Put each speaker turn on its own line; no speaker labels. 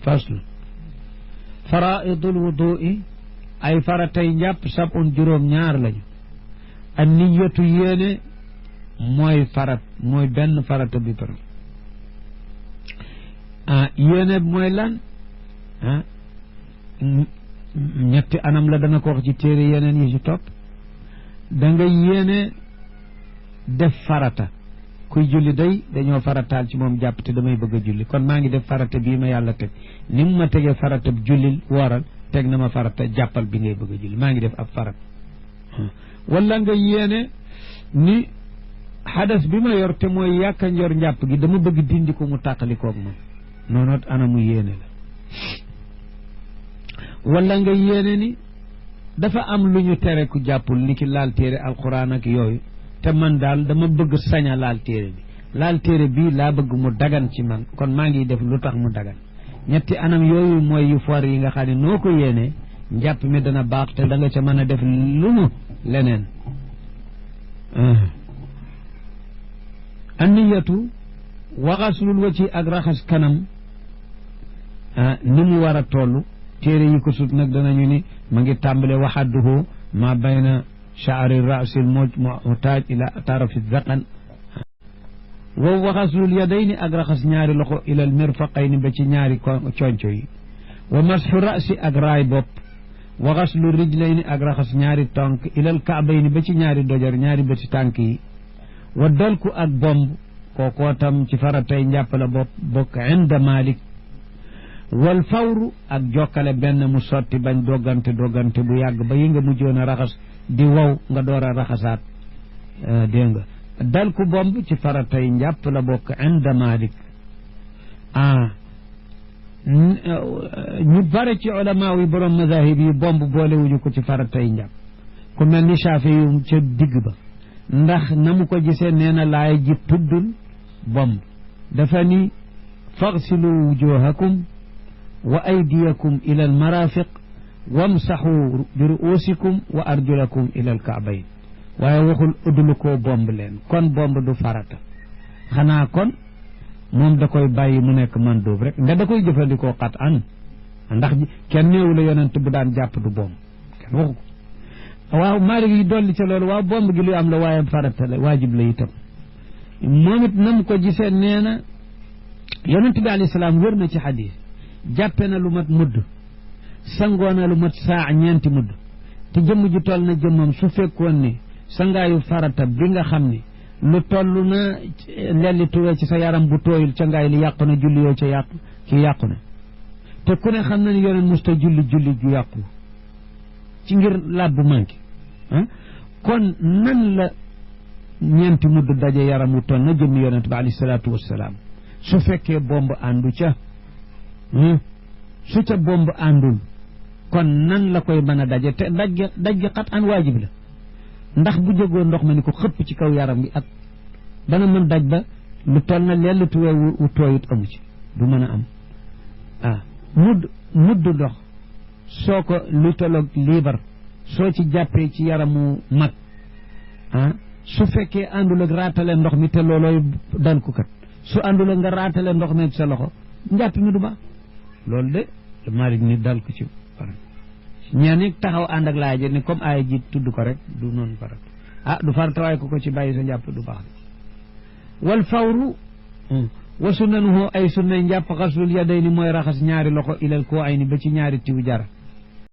faslu faraidul wudui ay faratay njàpp sab'un juróom ñaar lañu an niyatu yéene mooy benn farata bi par yéene mooy lan ñetti anam la dana ko wax ci téere yeneen yi ci topp da nga yéene def farata kuy julli day dañoo farataal ci moom jàpp te damay bëgg a julli kon maa ngi def farata bii ma yàlla teg ni mu ma tegee farata jullil wooral teg na ma farata jàppal bi ngay bëgg a julli maa ngi def ab farata wala nga yéene ni xadas bi ma yor te mooy yàkka njor njàpp gi dama bëgg dindi ko mu tàqalikoog moom noonoot anamu yéene la wala nga yéene ni dafa am lu ñu tere ku jàppul ni ki laal téere alquran ak yooyu te man daal dama bëgg saña laal téere bi laal téere bii laa bëgg mu dagan ci man kon maa ngi def lu tax mu dagan ñetti anam yooyu mooy yu for yi nga xam ne noo ko yéene njàpp mi dana baax te da nga ca mën a def lu mu leneen anniyatu waxaslul wa ci ak raxas kanam ni mu war a toll téere yi ko sut nag danañu ni ma ngi tàmbale waxadduhu ma bayna shaari rasil mutaaj ila tarafi zaqan wow waxaslul yadayni ak raxas ñaari loxo ila al mirfaqayni ba ci ñaari conco yi wa masxu rasi ak raay bopp waxaslu rijlayni ak raxas ñaari tànk ila al kaabayni ba ci ñaari dojar ñaari bëti tànk yi wa dalku ak bomb kookoo tam ci faratay njàpp la bokk inda Malik wal fawru ak jokkale benn mu sotti bañ doggante bu yàgg ba yi nga mujjoon a raxas di wow nga door a raxasaat dégg nga dal ku bomb ci faratay njàpp la bokk inda Malik ñu bare ci ulama yi borom mazahib yi bomb boolewuñu ko ci faratay njàpp ku mel ni Shaafi yu ca digg ba ndax na mu ko gisee nee na laay ji tuddul bomb dafa ni faghsilu wujuhakum wa aydiyakum ila al marafiq wamsaxu bi ruusikum wa arjulakum ila al kaabayn waaye waxul udulu koo bomb leen kon bomb du farata xanaa kon moom da koy bàyyi mu nekk mandóob rek nga da koy jëfandikoo xat an ndax kenn néewu la yonent bu daan jàpp du bomb kenn waxu ko waaw Maalik yi dolli ca loolu waaw bomb gi luy am la waaye farata la waajib la itam moom it nam ko gisee nee na yonent bi alayhi salaam wér na ci xadiis jàppe na lu mat mudd sangoo na lu mat saa ñeenti mudd te jëmm ji toll na jëmmam su fekkoon ni sangaayu farata bi nga xam ni lu toll na lelli tuwee ci sa yaram bu tooyul ca ngaay li yàqu na julli yoo ca yàqu ci yàqu na te ku ne xam na ni yonent musta julli ju yàqu ci ngir làbbu manqué kon nan la ñeenti mudd daje yaram wu toll na jëmmi yonent bi alayhi salaatu wassalaam su fekkee bomb àndu ca su ca bomb àndul kon nan la koy mën a daje te daj gi xat an waajib la ndax bu jógoo ndox ma ni ko xëpp ci kaw yaram bi ak dana mën daj ba lu toll na lellu tuwee wu tooyut amu ci du mën a am mudd ndox soo ko lu tolloog liibar soo ci jàppee ci yaramu mag su fekkee àndul ak raatale ndox mi te loolooy dal ko kat su àndul ak nga raatale ndox mi sa loxo njàpp mi du baax loolu de Maalik ni dal ko ci ñeen taxaw ànd ak laay ji ni comme aaya ji tudd ko rek du noonu farat du farata waaye ko ci bàyyi sa njàpp du baax wal fawru wa sunnanuhu ay sunnay njàpp xaslul yadayni mooy raxas ñaari loxo ilal koo ay ni ba ci ñaari tiwu jara